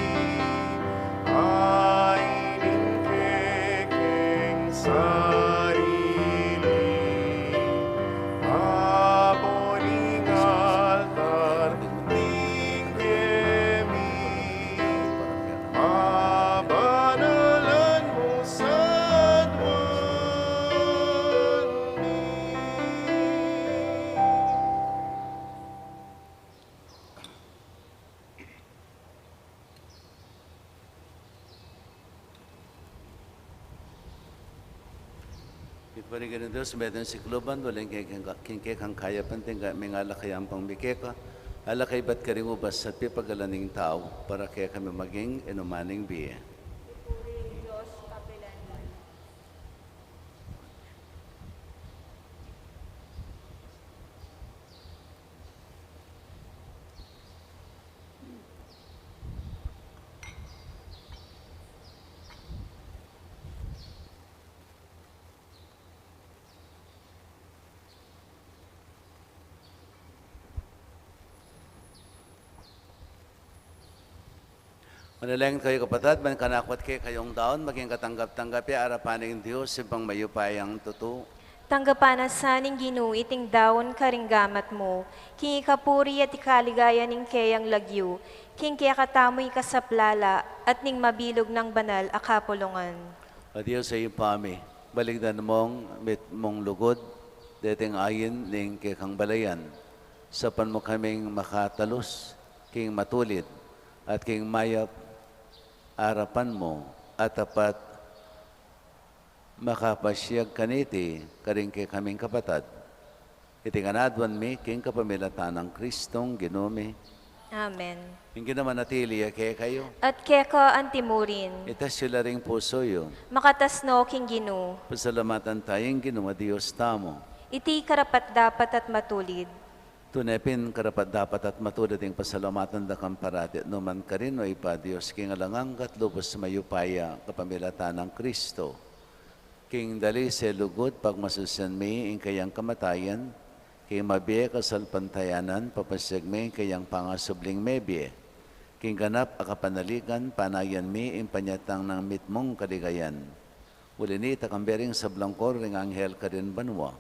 a ining kekeng sarili, babo ning altar ning gemi, abanalan mu sa duan mi. Iparigan ng Dios, metung sikluban, uling king, king, king kekang kayapan, tingga mingala kayang pang mi keka, Ala kaybat karing ubas at pipagalan ning tau, para kekami maging inuman ning bie. Manalangin kayu, kapatad, ban kanaku at kekayung daun maging katanggap-tanggap ya arapan ning Dios, Ibpang mayupayang tutu. Tanggapan na sa ning Ginu iting daun karing gamat mu, king ikapuri at ikaligaya ning keyang lagyu, king kekatamu ikasaplala at ning mabilug nang banal a kapulungan. O Dios a Ibpa mi, balikdan mung mitmung lugud deting ain ning kekang balayan. Saupan mu kaming makatalus king matulid at king mayap arapan mu, at tapat makapasiag kaniti karing kekaming kapatad. Iti ngan aduan mi king kapamilatan nang Kristong Ginu mi. Amen. Ing Ginu manatili ya kekayu. At keka antimurin. Itas yu la ring pusu yu. Makatas no king Ginu. Pasalamatan taya ing Ginu a Dios tamu. Iti karapat-dapat at matulid. Tune pin karapat-dapat at matulid ing pasalamatan da ka parati at nu man karin, o Ibpa, Dios king alang angga at lubus mayupaya, kapamilatan nang Kristo. King dalise lugud pagmasusian mi ing kayang kamatayan, king mabie kasalpantayanan papasiag mi ing kayang pangasubling mebie. King ganap a kapanaligan panayan mi ing panyatang nang mitmung kaligayan. Uli nita, kambe ring sablang koro ring anghel karin banua,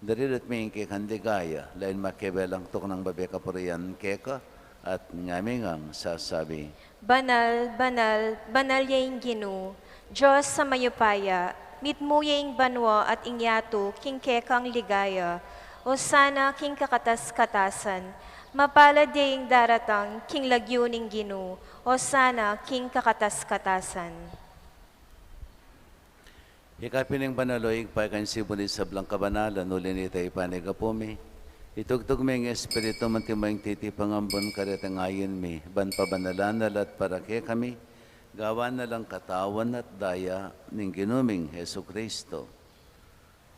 dirilut mi ing kekang ligaya, lain makibelang tuknang babie kapurian keka, at ngami ngang sasabi: Banal, banal, banal ya ing Ginu, Dios a mayupaya, mitmu ya ing banua at ing yatu king kekang ligaya. Osana king kakatas-katasan. Mapalad ya ing daratang king lagyu ning Ginu. Osana king kakatas-katasan. Ika pin ing banal, o Ibpa, ika ing simbul ning sablang kabanalan, uli nita ipanyawad mi. Itubud mu ing Espiritu mu anti mo ing titipa nang bun karetang ain mi, ban pabanalan na la at para kekami, gawan na lang katawan at daya ning Ginu ming Jesucristo.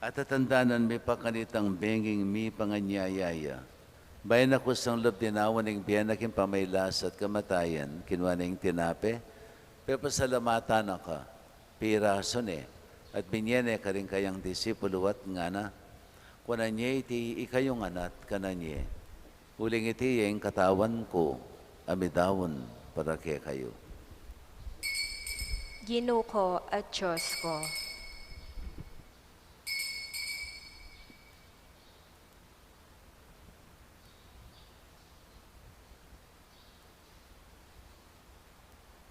At tatandanan mi pa kanitang benging mipanganyaya ya, bayu na kusang lub dinaun ing bie na king pamagkasakit at kamatayan, kinua ne ing tinape, pepasalamatan na ka, pirasu ne, at binie ne karing kayang disipulu at ngana: Kuanan ye iti ikayu ngan at kanan ye. Uling iti ya ing katawan ku a midaun para kekayu. Ginu ku at Dios ku.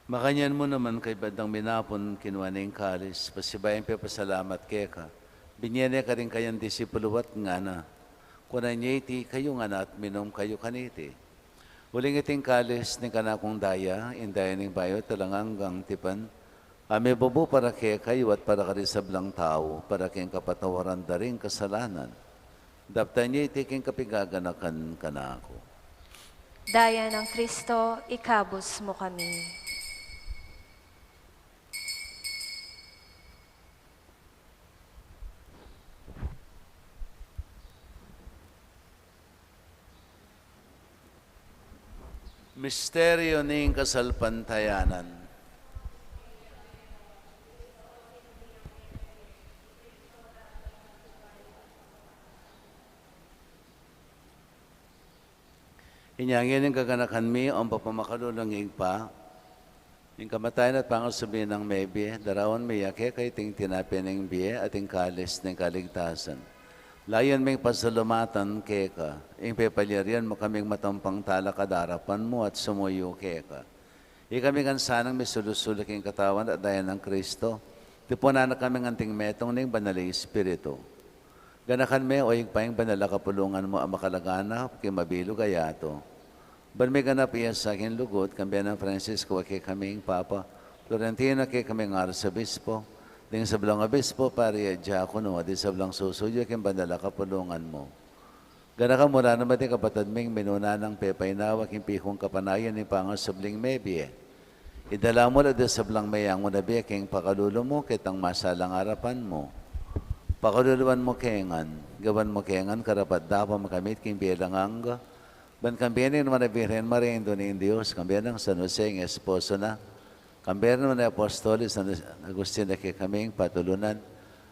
Makanyan mu naman kaybat dang minapun, kinua ne ing kalis, pasibayu yang pepasalamat keka, binie ne karing kayang disipulu at ngana: Kuanan ye iti ikayu ngan at minum kayu kaniti. Uling iti ing kalis ning kanakung daya, ing daya ning bayu at alang anggang tipan, a mibubu para kekayu at para karing sablang tau, para king kapatawaran da ring kasalanan. Daptan ye iti king kapigaganakan kanaku. Daya nang Kristo, ikabus mu kami. Misteryu ning kasalpantayanan. Inya ngeni gaganakan mi, o mapamakalulung Ibpa, ing kamatayan at pangasubli nang mebie, daraun mi ya keka iting tinape ning bie at ing kalis ning kaligtasan. Layun ming pasalamatan keka ing pepalyarian mu kaming matampang talakad king arapan mu at sumuyu keka. Ikami ngan sanang misulu-sulu king katawan at daya nang Kristo, tipunan na kaming anting metung ning Banal a Espiritu. Ganakan me, o Ibpa, ing banal a kapulungan mu a makalaganap king mabilug a yatu. Ban miganap ya sa king lugud, kambe nang Francisco a kekaming Papa, Florentino a kekaming Arsobispo, ding sablang obispo, pari at diakono, at ding sablang susuyu king banal a kapulungan mu. Gana ka mu la naman ding kapatad ming minuna nang pepainawa king pikung kapanayan ning pangasubling mebie. Idala mu la ding sablang meangu na bie king pakalulu mu, ketang masalang arapan mu. Pakaluluan mu ke ngan, gawan mu ke ngan karapat-dapat makamit king bie alang angga, ban kambe ning nuan a Birhen Maria, Indu ning Dios, kambe nang San Jose ing esposo na, kambe ring nuan a apostoles, San Agustin a kekaming patulunan,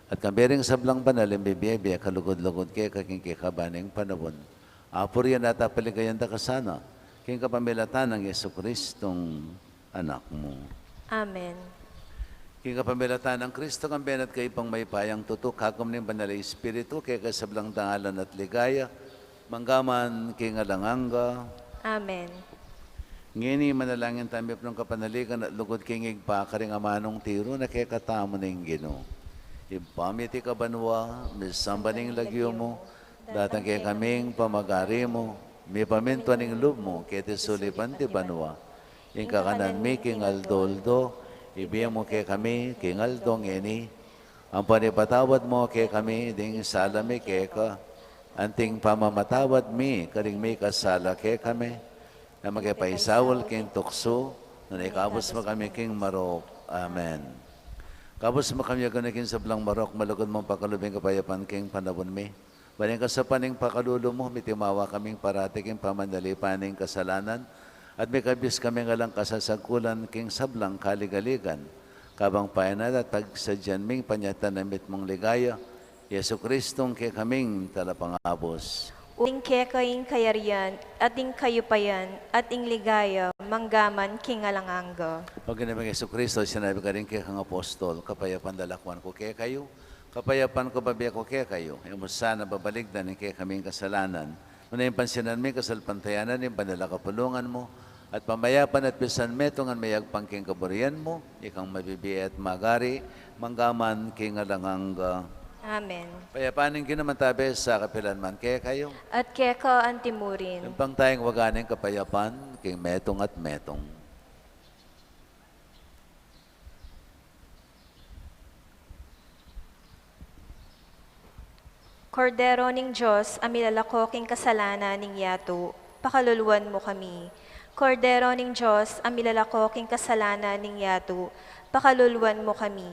at kambe ring sablang banal a mibie-bie kalugud-lugud keka king kekaba ning panaun. Apurian at apaligayan da ka sana, king kapamilatan nang Jesucristong Anak mu. Amen. King kapamilatan nang Kristo, kambe na at kayu pang mayupayang tutu, kagum ning Banal a Espiritu, keka ing sablang dangalan at ligaya, mangga man king alang angga. Amen. Ngeni manalangin tamu king kapanaligan at lugud king Ibpa, karing amanung tiru na kekatamu ning Ginu. Ibpa mi, atiu ka banua, misamban ya ing lagyu mu, datang kekami ing pamagari mu, mipamintuan ing lub mu keti sulip anti banua. Ing kakanan mi king aldo-aldo, ibie mu kekami king aldo ngeni. Ampo ipatawad mu kekami ding sala mi keka, anting pamamatawad mi karing mikasala kekami. E mu ke paisaul king tuksu, nune ikabus mu kami king marok. Amen. Kabus mu kami, Ginu, king sablang marok, malugud mung pakalub ing kapayapan king panaun mi. Ban ing kasaupan ning pakalulu mu, mitimawa kaming parati king pamanalipan ning kasalanan, at mikabus kaming alang kasasagkulan king sablang kaligaligan, kabang payanan at pagsadyan ming panyatang na mitmung ligaya, Jesucristong kekaming Talapangabus. Uling keka ing kayarian, at ing kayupayan, at ing ligaya, mangga man king alang angga. O Ginu ming Jesucristo, sinabi mu karing kekang apostol, kapayapan lalakwan ku kekayu, kapayapan ku bibie ku kekayu. E mu sana babalikdan ing kekaming kasalanan, nune pansinan mu ing kasalpantayanan ning banal a kapulungan mu, at pamayapan at pisan metungan meyagpang king kaburian mu, ikang mabibie at magari, mangga man king alang angga. Amen. Kapayapan ning Ginu manatili sa kapilan man kekayu. At keka anti murin. Ing pangtayang waga ning kapayapan, king metung at metung. Kordero ning Dios, a milalako king kasalanan ning yatu, pakaluluan mu kami. Kordero ning Dios, a milalako king kasalanan ning yatu, pakaluluan mu kami.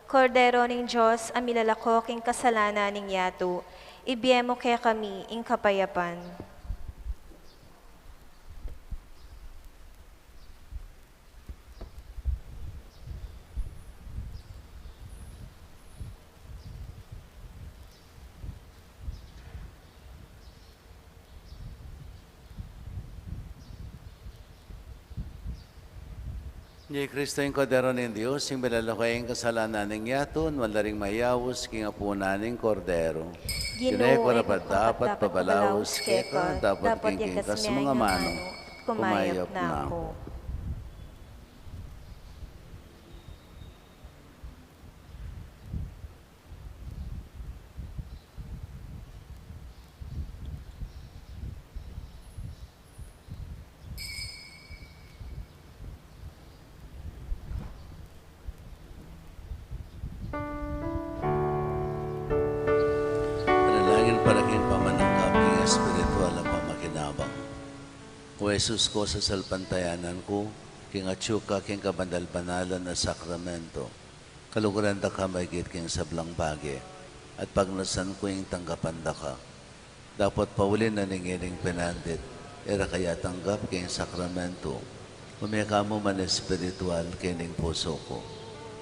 Kordero ning Dios, a milalako king kasalanan ning yatu, ibie mu kekami ing kapayapan. Ini i Kristo, ing Kordero ning Dios, ing milalako king kasalanan ning yatu. Nuan la ring mayaus king apunan ning Kordero. Ginu, e ku karapat-dapat pabalaus keka, dapot king kekang amanu, kumayap na ku. Panalangin para king pamananggap king espiritual a pamakinabang. O Jesus ku, sasalpantayanan ku king atyu ka king kabanal-banalan a sakramento. Kaluguran da ka maigit king sablang bage, at pagnasan ku ing tanggapan da ka. Dapot pauli na ning ining penandit, e ra ka ya tanggap king sakramento, ume ka mu man espiritual kening pusu ku.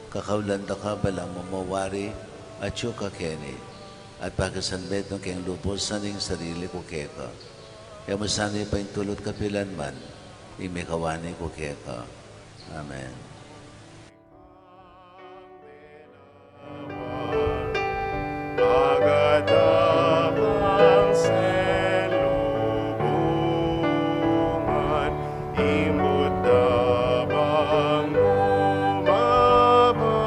Kakaulan da ka balamu mawari atyu ka keni, at pakisanmetung keng lubus ing sarili ku keka. E mu sana paintulut kapilan man ing mikawani ku keka. Amen. Pagkatapang selubungan, imbut da bang bumaba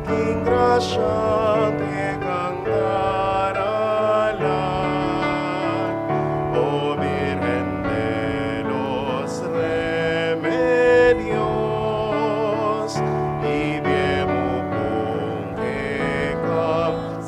king grasya kekang daralan, O Birhen de los Remedios, ibie mu pung kekang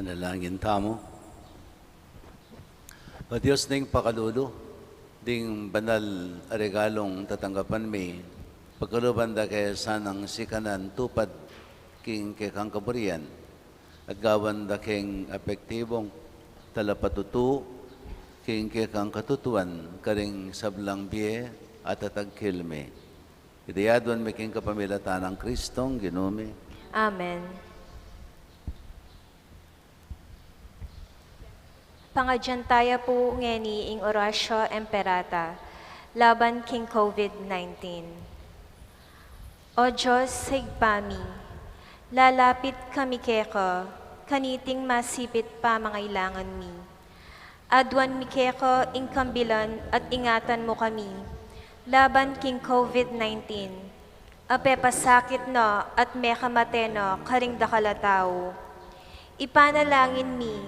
Panalangin tamu. O Dios ning pakalulu, ding banal a regalung tatanggapan mi, pagkaluban da ke sanang sikanan tupad king kekang kaburian, at gawan da keng epektibung talapatutu king kekang katutuan karing sablang bie at atagkil mi. Iti aduan mi king kapamilatan nang Kristong Ginu mi. Amen. Pangadyan taya pu ngeni ing Oratio Imperata laban king COVID nineteen. O Dios, Ibpa mi, lalapit kami keka, kaniting masipit pamangailangan mi. Aduan mi keka ing kambilan at ingatan mu kami laban king COVID nineteen. A pepasakit na at mekamate na karing dakal a tau. Ipanalangin mi,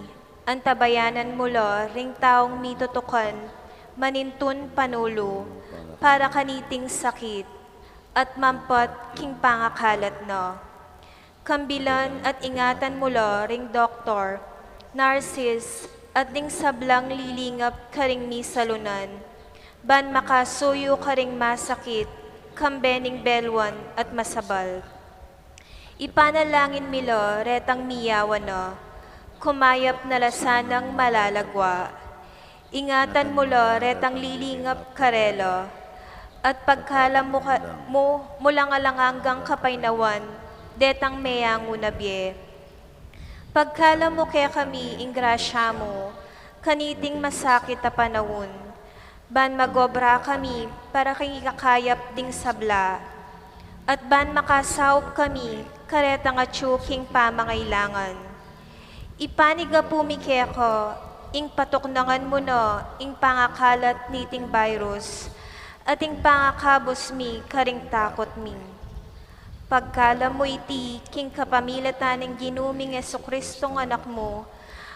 antabayanan mu la ring taung mitutukan manintun panulu para kaniting sakit at mampat king pangakalat na. Kambilan at ingatan mu la ring doktor, nurses, at ding sablang lilingap karing misalunan, ban makasuyu karing masakit, kambe ning belwan at masabal. Ipanalangin mi la retang miyawan na, kumayap na la sanang malalagwa. Ingatan mu la retang lilingap karela, at pagkalam mu, ka, mu, mu lang alang anggang kapaynawan, detang meyangu na bie. Pagkalam mu kekami ing grasya mu, kaniting masakit a panaun, ban magobra kami para king ikakayap ding sabla, at ban makasaup kami karetang atyu king pamangailangan. Ipanigapu mi keka, ing patuknangan mu na ing pangakalat niting virus, at ing pangakabus mi karing takut mi. Pagkalam mu iti king kapamilatan ning Ginu ming Jesucristong Anak mu,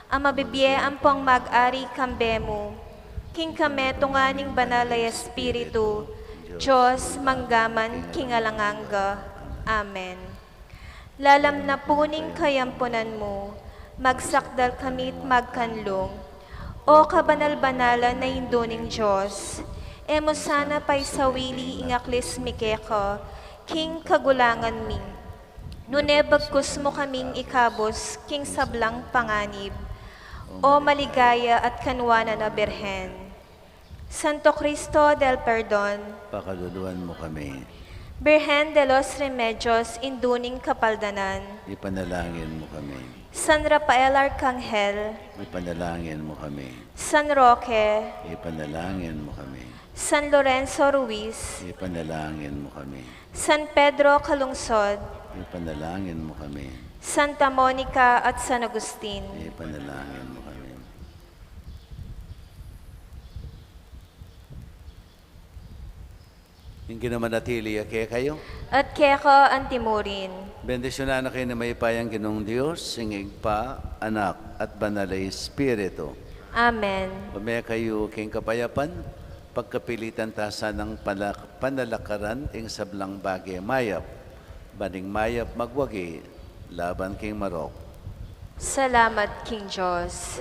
a mabibie ampong mag-ari kambe mu, king kametungan ning Banal a Espiritu, Dios, mangga man king alang angga. Amen. Lalam na pu ning kayampunan mu, magsakdal kami't magkanlung. O kabanal-banalan a Indu ning Dios, e mu sana paisawili ing aklis mi keka king kagulangan mi, nune bagkus mu kaming ikabus king sablang panganib. O maligaya at kanwanan a Birhen. Santo Cristo del Perdon, pakaluluan mu kami. Birhen de los Remedios, Indu ning Kapaldanan, ipanalangin mu kami. San Rafael Arcangel, ipanalangin mu kami. San Roque, ipanalangin mu kami. San Lorenzo Ruiz, ipanalangin mu kami. San Pedro Calungsod, ipanalangin mu kami. Santa Monica at San Agustin, ipanalangin mu kami. Ing Ginu manatili ya kekayu. At keka antimurin. Bendisyunan na kayu ning mayupayang Ginung Dios, ing Ibpa, Anak, at Banal a Espiritu. Amen. Ume kayu king kapayapan, pagkapilitan ta sanang pala-, panalakaran ing sablang bage mayap, ban ing mayap magwagi laban king marok. Salamat king Dios.